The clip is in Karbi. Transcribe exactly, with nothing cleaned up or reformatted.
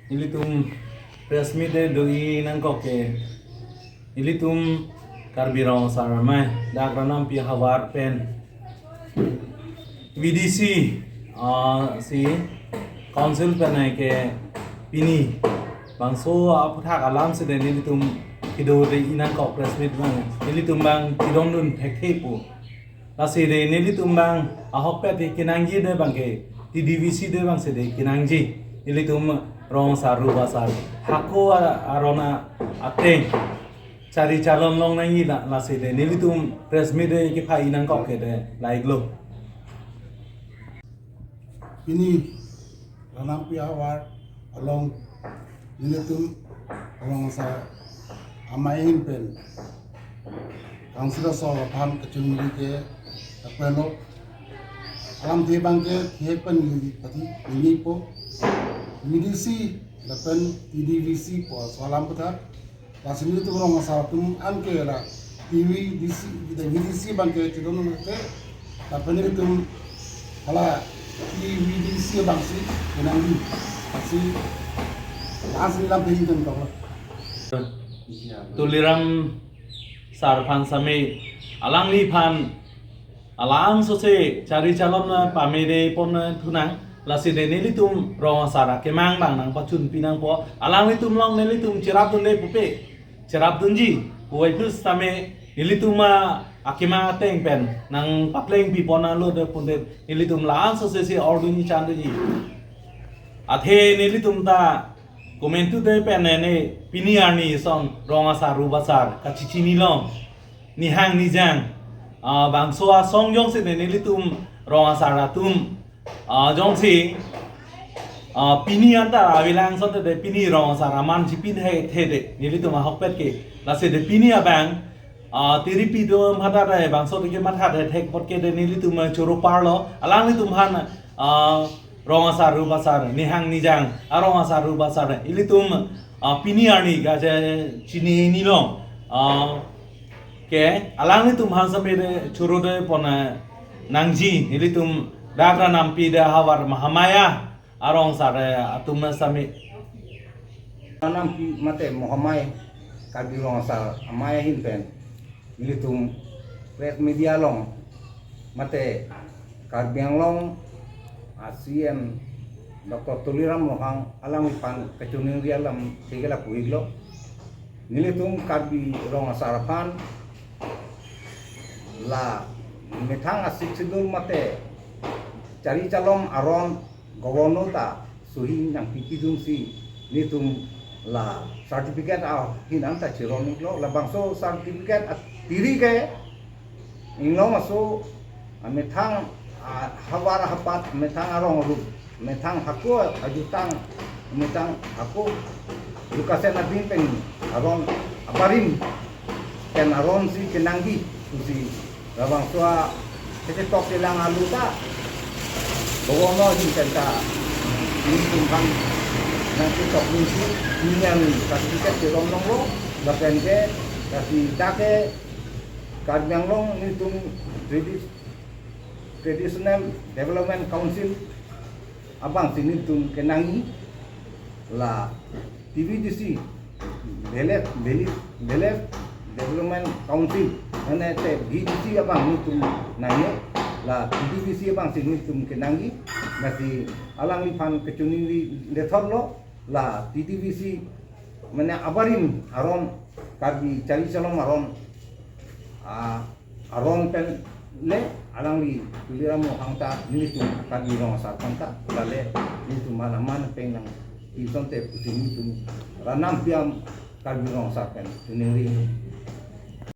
Nelitum press meet de do-i nangkok ke, nelitum Karbi Rong Asar Amei, dak Ranampi havar pen V D C, ah, si council pen ai ke pini bangso aphuthak alam si de nelitum kedo de-i nangkok press meet abang, nelitum abang chedondun thekthe pu. Lasi de nelitum abang ahokpet de kenangji de abang ke, T D V C de abang si de kenangji. Nelitum Rong Asar Rup Asar hako a-, aron a-, ateng chari chalom long nangji la, lasi de nelitum press meet de kepha-i nangkok ke de la-iklo. Pini Ranampi havar along nelitum Rong Asar Amei ahin pen council asor aphan kachiningri ke apelo. Alamthe abang ke thek pen neli pati nelipo, V D C lapen T D V C pu aso alam aphuthak. Lasi nelitum Rong Asar atum an ke la T V D C, kita V D C abang ke chedondun te, lapen nelitum hala T V D C abang si kenangji. Lasi la-an si lam pengin kan kok. Tuliram sar aphan same, alangliphan alam sose chari chalom na pame de pon na thunang, lasi de nelitum Rong Asar akemang abang nangpachunpi nangpo, alanglitum along nelitum cherapdunde pupe, cherapdunji, puvoiphit sitame nelitum a-, akemang ateng pen nangpaplengpi pon nanglo de pute, nelitum la-an sose si ordunji chandunji. Athe nelitum ta komantu de pen ne, ne pini arni ason Rong Asar Rup Asar kachechinilong. Nihang nijang, ah, bangso asong jongsi ne nelitum Rong Asar atum, ah, jongsi, ah, pini anta avelang asonte de pini Rong Asar aman chipin he the de nelitum ahokpet ke. Lasi de pini abang, ah, tiripi do matha de bangso de ke matha de thek apot ke de nelitum, ah, choro parlo. Alanglitum aphan, ah, Rong Asar Rup Asar, nihang nijang a Rong Asar Rup Asar ilitum, ah, pini arni kachechinilong, ah, ke alanglitum aphan same de choro de pon, ah, nangji, ilitum dak Ranampi de havar Mahamaya a Rong Asar, eh, atum same. Ranampi mate Mahamaya Karbi Rong Asar Amei ahin pen ilitum press media along mate Karbi Anglong a C M Doctor Tuliram Ronghang alangliphan kachiningri alam si ke lapu-iklo. Nelitum Karbi Rong Asar aphan la methang a-Sixth Schedule mate chari chalom aron Governor ta suhi nangpipidun si nelitum la certificate ahin anta chiron-iklo, labangso certificate atiri ke inglong aso, ah, methang, ah, havar hapat, methang arong aru, methang hako ajutang, methang hako lukasen adin pen aron abarim pen aron si kenangji pusi labangso a ketok kelang alu ta Governor ahin pen ta nelitum aphan nangketok nangji, niyang certificate chiron longlo, lapen ke lasi dak ke Karbi Anglong nelitum Tradi-, Traditional Development Council abang si nelitum kenangji, la T V D C, Village, Village, Village Development Council, mane te V D C abang nelitum nangji, la T D V C abang si nelitum kenangji, lasi alangliphan kachiningri lethotlo, la T D V C mane abarim aron, Karbi chari chalom aron, ah, aron pen le alangli Tuliram Ronghang ta nelitum Karbi Rong Asar aphan ta lale nelitum mana mana peng nangpi asonte pusi nelitum Ranampi a Karbi Rong Asar pen chiningri.